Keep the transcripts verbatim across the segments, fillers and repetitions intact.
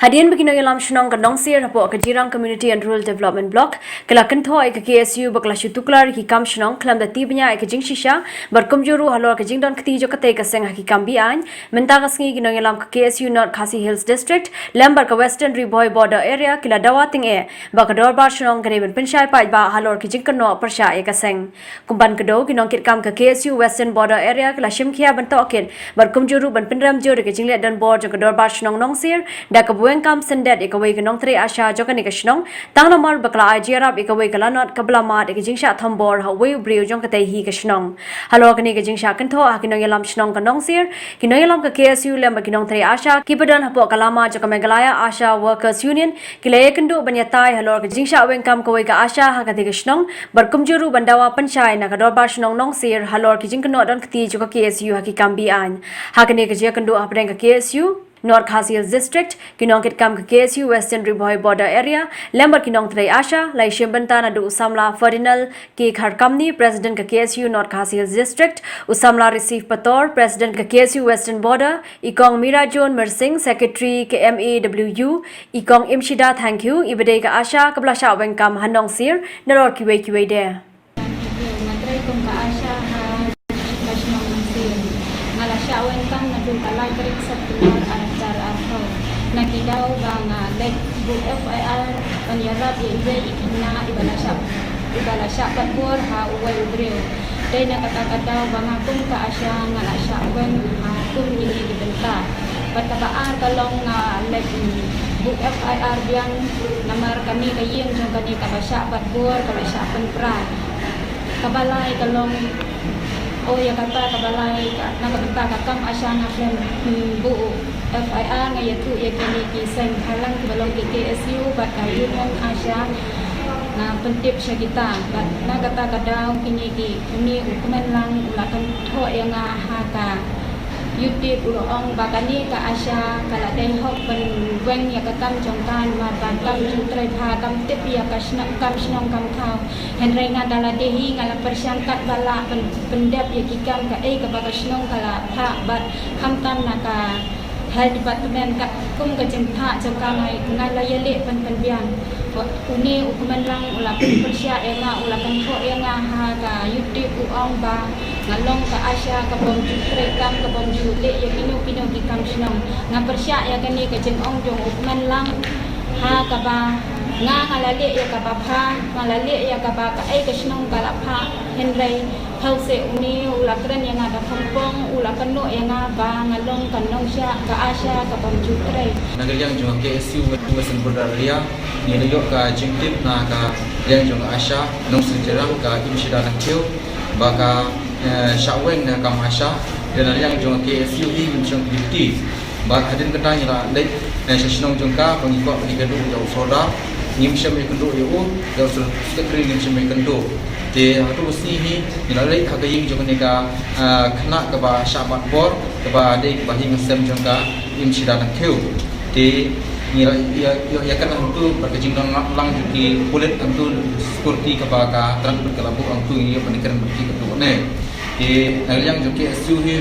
Hadien ba ki nongïalam shnong ka Nongsir hapoh ka Jirang Community and Rural Development Block ki la kynthoh ïa ka K S U ba ka la shu tuklar ïa ki kam shnong khlem da tip bniah ïa ka jingshisha bad kumjuh ruh halor ka jingdon kti jong katei ka seng ha ki kam be-aiñ, mynta ka sngi ki nongïalam ka K S U North Khasi Hills District lem bad ka Western Ri Bhoi Border Area ki la dawa tyngeh ba ka dorbar shnong ka dei ban pynshai paidbah halor ki jingkynnoh pyrshah ïa ka seng. Kum ban kdew, ki nongkitkam ka K S U Western Border Area ki la shim khia ban tohkit bad kumjuh ruh ban pynrem jur ïa ka jingleh donbor jong ka dorbar shnong Nongsir da kaba weng kam syndet ïa kawei ka nongtrei ASHA jong kane ka shnong, tang namar ba ka la ai jingïarap ïa kawei ka lanot kaba la mad ïa ka jingshah thombor ha uwei u briew jong katei hi ka shnong. Halor kane ka jingshah kynthoh ha ki nongïalam shnong ka Nongsir, ki nongïalam ka K S U lem bad ki nongtrei ASHA kiba don hapoh ka lama jong ka Meghalaya ASHA Workers Union ki la ïakynduh ban ïatai halor ka jingshah weng kam kawei ka ASHA ha katei ka shnong bad kumjuh ruh ban dawa pynshai na ka dorbar shnong Nongsir halor ki jingkynnoh don kti jong ka K S U ha ki kam be-aiñ. Ha kane ka jingïakynduh hapdeng ka K S U North Khasi Hills District, ki nongkitkam ka K S U Western Ri Bhoi Border Area lem bad ki nongtrei ASHA la ïashim bynta naduh u samla Ferdinand K Kharkamni, President ka K S U North Khasi Hills District, u samla Receive Pator, President ka K S U Western Border, i Kong Mirajon Mersing, Secretary ka M A W U, i Kong Imshida Thangkhiew, iba dei ka ASHA kaba la shah weng kam ha Nongsir, nalor kiwei kiwei de. Nga trei kum ka ASHA ha ka shnong Nongsir. Nga la shah weng kam naduh ka lai tarik September ar hajar arphew. Na ki daw ba nga leit buh F I R ban ïarap ïa iwei i khynnah iba la shah, iba la shah bat bor ha uwei u briew. Dei na kata ka daw ba nga kum ka ASHA nga la shah weng ha kum kine ki bynta. Bad kaba ar ka long nga leit buh F I R biang namar kane ka ïing jong kane kaba shah bat bor, kaba shah pynpra. Kaba lai ka long, oh, ïa kata kaba lai ka, na ka bynta ka kam ASHA nga khlem, hmm, buh F I R, nga ïathuh ïa kine ki seng bhalang kiba long ki K S U bad ka Union ASHA, nga pyntip sha kita. Bad na kata ka daw kine ki, une u kmen lang u la kynthoh ïa nga ha ka YouTube, u la ong ba kane ka ASHA ka la dei hok ban weng ïa ka kam jong ka namar ba kam ju trei bha, kam tip ïa ka shnong, kam shnong kam thaw. Hynrei nga da lade hi nga la pyrshang katba lah ban pyndep ïa ki kam kaei kaba ka shnong ka la phah bad khamtam na ka Health Department, katkum ka jingphah jong ka nga, nga la ïaleh pynpynbiang. Une u kmen lang u la pynpyrshah ïa nga, u la kynthoh ïa nga ha ka YouTube, u ong ba nga long ka ASHA kabym ju trei kam, kabym ju leh ïa kino kino ki kam shnong. Nga pyrshah ïa kane ka jingong jong u kmen lang ha kaba nga, nga la leh ïa kaba bha, nga la leh ïa kaba kaei ka shnong ka la phah. Hynrei hynrei une u la kren ïa nga da khongpong, u la kynnoh ïa nga ba nga long ka nongshah, ka ASHA kabym ju trei. Na ka liang jong ka K S U Western Border Area, ngi la ïoh ka jingtip na ka liang jong ka ASHA Nongsir Jirang, ka Imshida Thangkhiew, ba ka, eh, shah weng na ka kam ASHA. Te na liang jong ka K S U hi ngim shong kti. Bad hadien kata ngi la leit, eh, sha shnong jong ka, ba ngi kwah ban ïakynduh ïa u sordar, ngim shym ïakynduh ïa u, ïa u secretary ngim shym ïakynduh. Te ha katu ka sngi hi ngi la leit ha ka ïing jong kane ka, ah, khynnah kaba shah bat bor, kaba dei kaba ha ïing ha sem jong ka Imshida Thangkhiew. Te ngi la ïa, ïa, ïakren hangtu bad ka jingdon lang jong ki pulit hangtu, security kaba ka traffic ka la buh hangtu, ngi ïa ban ïakren bad ki katto katne. Te na ka liang jong ka K S U hi,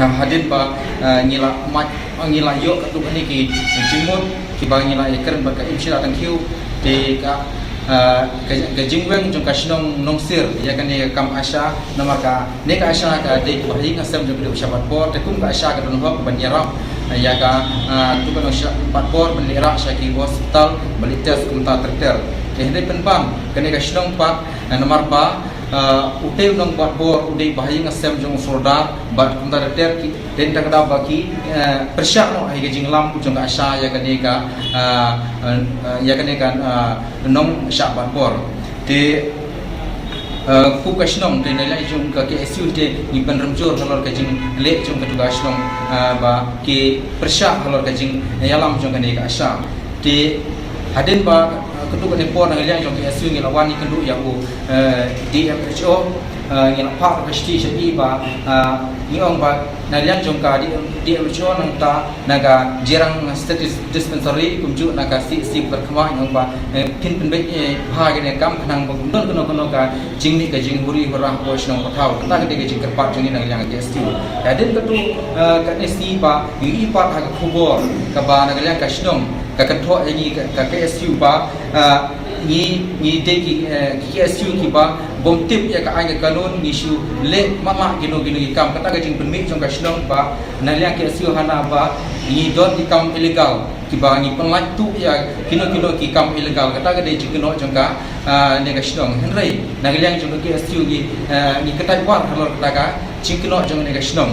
ah, hadien ba, ah, ngi la mad, ngi la ïoh katto katne ki jingmut kiba ngi la ïakren bad ka Imshida Thangkhiew, te ka, ah, ka, ka jingweng jong ka shnong Nongsir ïa kane ka kam ASHA, namar kane ka ASHA ka dei kaba ha ïing ha sem jong ka dei u shah bat bor, te kum ka ASHA ka don hok ban ïarap, ah, ïa ka, ah, tu ka nongshah bat bor ban leit rah sha ki hospital ban leit test kumta ter ter. Te hynrei pynban kane ka shnong pat, ah, namar ba ah, utei u nongbat bor u dei ba ha ïing ha sem jong u sordar, bad kumta ter ter ki, te na kata ka daw ba ki, eh, pyrshah noh ha ka jinglam jong ka ASHA ïa kane ka, ah, eh, ïa kane ka, ah, nongshah bat bor. Te, eh, kum ka shnong te na liang jong ka K S U te ngi pynrem jur halor ka jingleh jong katu ka shnong, ah, ba ki pyrshah halor ka jingïalam jong kane ka ASHA. Te hadien ba, eh, katu kane por na ka liang jong ka K S U ngi la wan ïakynduh ïa u, eh, D M H O, Uh, ngi la phah ka shithi sha i ba, uh, ngi ong ba na liang jong ka D M, D M H O nangta na ka Jirang State Dis-, Dispensary kumjuh na ka C H C Patharkhmah, ngi ong ba, eh, phin pynbeit, eh, bha kane ka kam khnang ba ym don kano kano ka jingmih ka jinghuri hura hapoh shnong Pathaw. Kata ka dei ka jingkyrpad jong ngi na liang ka K S U. Hadien kata, uh, kane sngi ba ngi i pat ha ka khubor kaba na ka liang ka shnong ka kynthoh ïa ngi ka, ka K S U ba, uh, ngi, ngi dei ki, eh, ki K S U kiba bym tip ïa ka aiñ ka kanun, ngi shu leh mama kino kino ki kam. Kata ka jingpynmih jong ka shnong ba na liang K S U hana ba ngi don ki kam illegal kiba ngi pynlait tuh ïa kino kino ki kam illegal. Kata ka dei jingkynnoh jong ka, ah, ne ka shnong. Hynrei na ka liang jong ka K S U ngi, ah, ngi kyntait war halor kata ka jingkynnoh jong ne ka shnong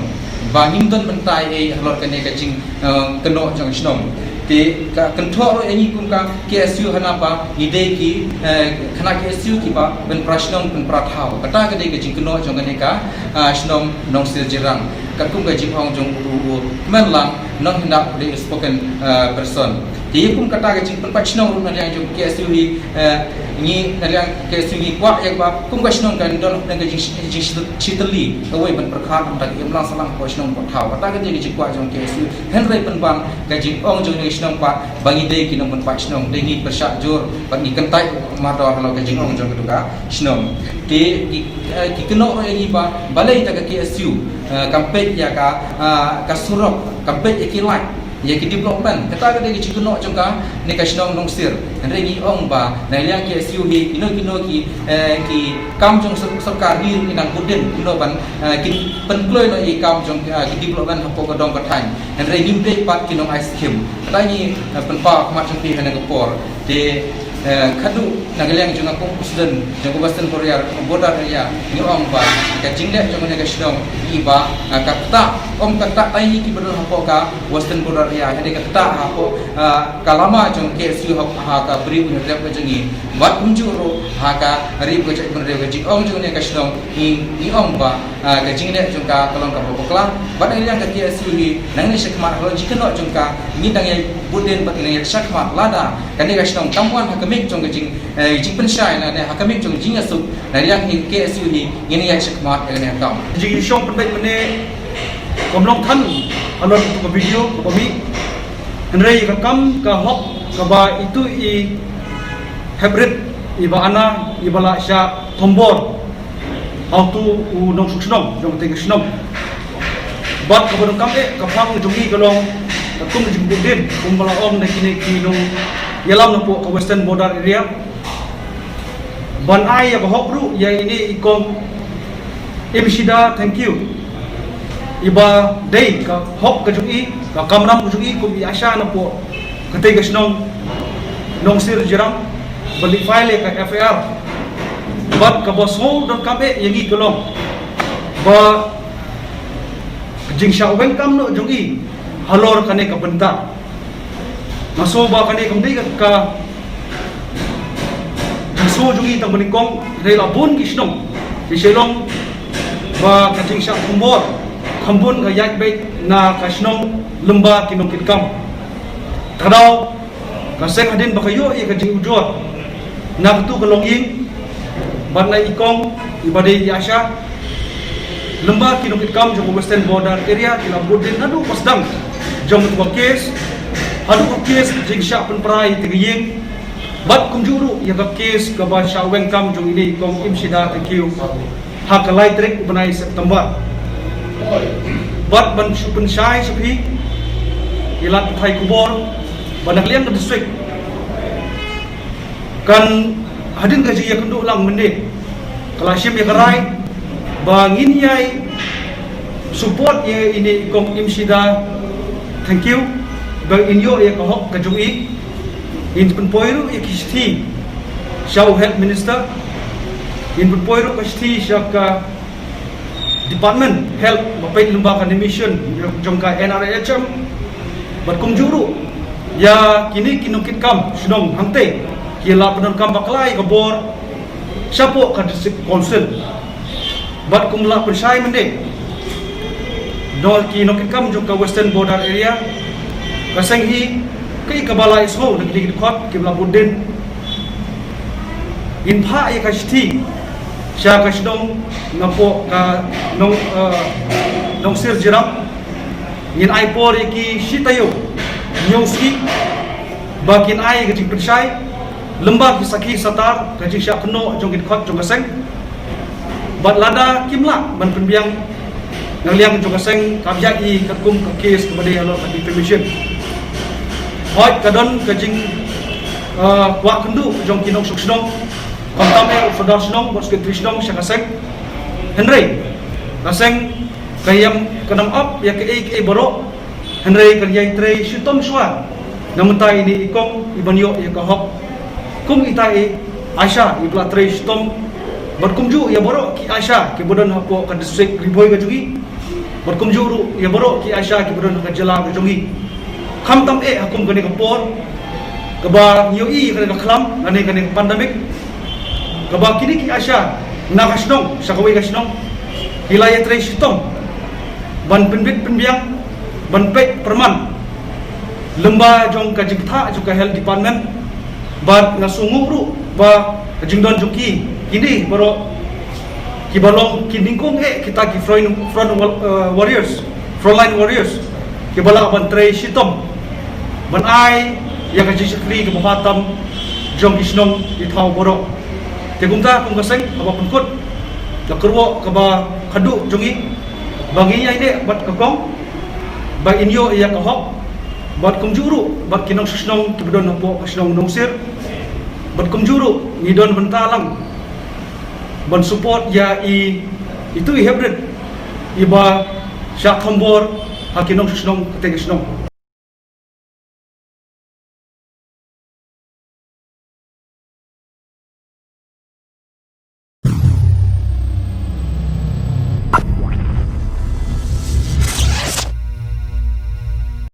ba ngim don bynta ei halor kane ka jing, eh, kynnoh jong ka shnong. Te ka kynthoh ruh ïa ngi kum ka K S U hana ba ngi dei ki, eh, khynnah K S U kiba pynpra shnong pynpra thaw. Kata ka dei ka jingkynnoh jong kane ka, ah, shnong Nongsir Jirang. Katkum ka jingong jong u, u, u Kmenlang Nonghyndap, u dei u spokesman, eh, person. Te ïa kum kata ka jingpynpait shnong ruh na liang jong K S U hi, eh, ngi na liang K S U ngi kwah ïa ba kum ka shnong kan don na ka jing, jing shi, shi tylli kawei ban pyrkhat nangta ka imlang sahlang hapoh shnong hapoh thaw. Kata ka dei ka jingkwah jong K S U. Hynrei pynban ka jingong jong ka shnong pat ba ngi dei ki nongpynpait shnong, dei ngi pyrshah jur bad ngi kyntait mardor halor ka jingong jong katu ka shnong. Te ki, eh, ki kynnoh ruh ïa ngi ba balei ta ka K S U, eh, kam peit ïa ka, ah, ka surok, kam peit ïa ki light, ïa ki development. Kata ka dei ka jingkynnoh jong kane ka shnong Nongsir. Hynrei ngi ong ba na liang K S U hi kino kino ki, eh, ki kam jong sor-, sorkar ngi ruh ngi nang bud dien kino ban, eh, kin pynkloi noh ïa ki kam jong, eh, ki development hapoh ka dong ka thaiñ. Hynrei ngim dei pat ki nong ai skim. Kata ngi, eh, pynpaw khmat jong phi ha kane ka por. Te, eh, khadduh na ka liang jong nga kum u president jong ka Western Border, Border Area, ngi ong ba ka jingleh jong kane ka shnong i ba, ah, ka ktah, ym ka ktah tai hi kiba don hapoh ka Western Border Area, hynrei ka ktah hapoh, ah, ka lama jong K S U ha, ha ka Bri U Hynriewpyrshah ka jong ngi. Bad kumjuh ruh ha ka Ri Bhoi Jaitbynriew, ka jingong jong kane ka shnong ngi, ngi ong ba, ah, ka jingleh jong ka ka long kaba bakla. Bad na ka liang ka K S U hi nangne shakhmat halor jingkynnoh jong ka ngi dang ïa bud dien bad ngi dang ïa shakhmat lada kane ka shnong kam wan ha ka miej jong ka jing, eh, jingpynshai lane ha ka miej jong ka jingïasuk, na liang hi K S U hi ngin ïa shakhmat ïa kane ka kam. Jingshong pynbeit mynne kam long than halor katu ka video kaba mih. Hynrei ka kam ka hok kaba itu i hep rit iba ana iba la shah thombor ha utu u nongshong shnong jong kata ka shnong. Bad kaba donkam eh ka phang jong ngi ka long katkum jingbud dien kumba la ong da kine ki nongïalam napoh ka Western Border Area ban ai ïa ka hok ruh ïa ine i kong Imshida Thangkhiew. Iba dei ka hok ka jong i, ka kamram ka jong i kum i ASHA napoh kata ka shnong Nongsir Jirang, ba leit file ïa ka F I R. Bad kaba sngew donkam eh ïa ngi ka long ba ka jingshah weng kam noh jong i halor kane ka bynta. Nga sngew ba kane kam dei ka, ka jingshah jong i tang ba nyngkong, hynrei la bun ki shnong. Ki shu long ba ka jingshah thombor kham bun ka ïaid beit na ka shnong lyngba ki nongkitkam. Ka daw ka seng hadien ba ka ïoh ïa ka jingujor na katu ka longïing bad na i kong iba dei i ASHA, lyngba ki nongkitkam jong ka Western Border Area ki la bud dien naduh ba sdang jong katu ka case haduh ka case jingshah pynpra ïa kata ka ïing. Bad kumjuh ruh ïa ka case kaba shah weng kam jong ine i kong Imshida Thangkhiew ha ka lai tarik u bnai September. Bad ban shu pynshai sha phi ïa la ka pathai khubor ba na ka liang ka district kan hadien ka jingïakynduh lang mynne ka la shim ïa ka rai ba ngin ïai support ïa ine i kong Imshida Thangkhiew ba in ïoh ïa ka hok ka jong i. In pynpoi ruh ïa ki shithi sha u Health Minister, in pynpoi ruh ka shithi sha ka Department Health ba peit lyngba ka mission jong ka N R H M. Bad kumjuh ruh ïa kine ki nongkitkam shnong hangtei ki la pyndonkam bakla ïa ka bor shapoh ka District Council. Bad kum la pynshai mynne da ki nongkitkam jong ka Western Border Area, ka seng hi kaei kaba la ïohsngew na kine ki dkhot kiba la bud dien. Ngin phah ïa ka shithi sha ka shnong napoh ka nong, uh, Nongsir Jirap, ngin ai por ïa ki shi taïew hynñiew sngi ba kin ai ka jingpynshai lyngba ki sakhi satar, ka jingshah kynnoh jong ki dkhot jong ka seng. Bad lada kim lah ban pynbiang na liang jong ka seng, ka biang i katkum ka kes kaba dei halor ka defamation. Hooid, ka don ka jing, uh, kwah kynduh jong ki nongshong shnong, khamtam eh u sordar shnong bad u secretary shnong sha ka seng. Hynrei ka seng ka ïam, kan ym ap ïa kaei kaei baroh. Hynrei kan ïai trei shitom shuwa na mynta ine i kong, i ban ïoh ïa ka hok. Kum ita i ASHA iba la trei shitom, bad kumjuh ïa baroh ki ASHA kiba don hapoh ka district Ri Bhoi ka jong ngi, bad kumjuh ruh ïa baroh ki ASHA kiba don ha ka jylla ka jong ngi. Khamtam eh ha kum kane ka por kaba ngi ïohi ïa kane ka khlam lane kane ka pandemic, kaba kine ki ASHA na ka shnong sha kawei ka shnong ki la ïatrei shitom ban pynbit pynbiang, ban peit pyrman lyngba jong ka jingthah jong ka health department. Bad nga sngewnguh ruh ba ka jingdon jong ki, kine baroh kiba long ki nyngkong eh kita ki front, front wal-, eh, warriors, frontline warriors, kiba lah ban trei shitom ban ai ïa ka jingshakri kaba bha tam jong ki shnong ki thaw baroh. Te kumta kum ka seng haba pynkut, ka kyrwoh kaba khadduh jong ngi ba ngin ïaineh bad ka kong ba in ïoh ïa ka hok, bad kumjuh ruh bad ki nongshong shnong kiba don hapoh ka shnong Nongsir, bad kumjuh ruh ngi don bynta lang ban support ïa i, itu i heprit iba shah thombor ha ki nongshong shnong katei ka shnong.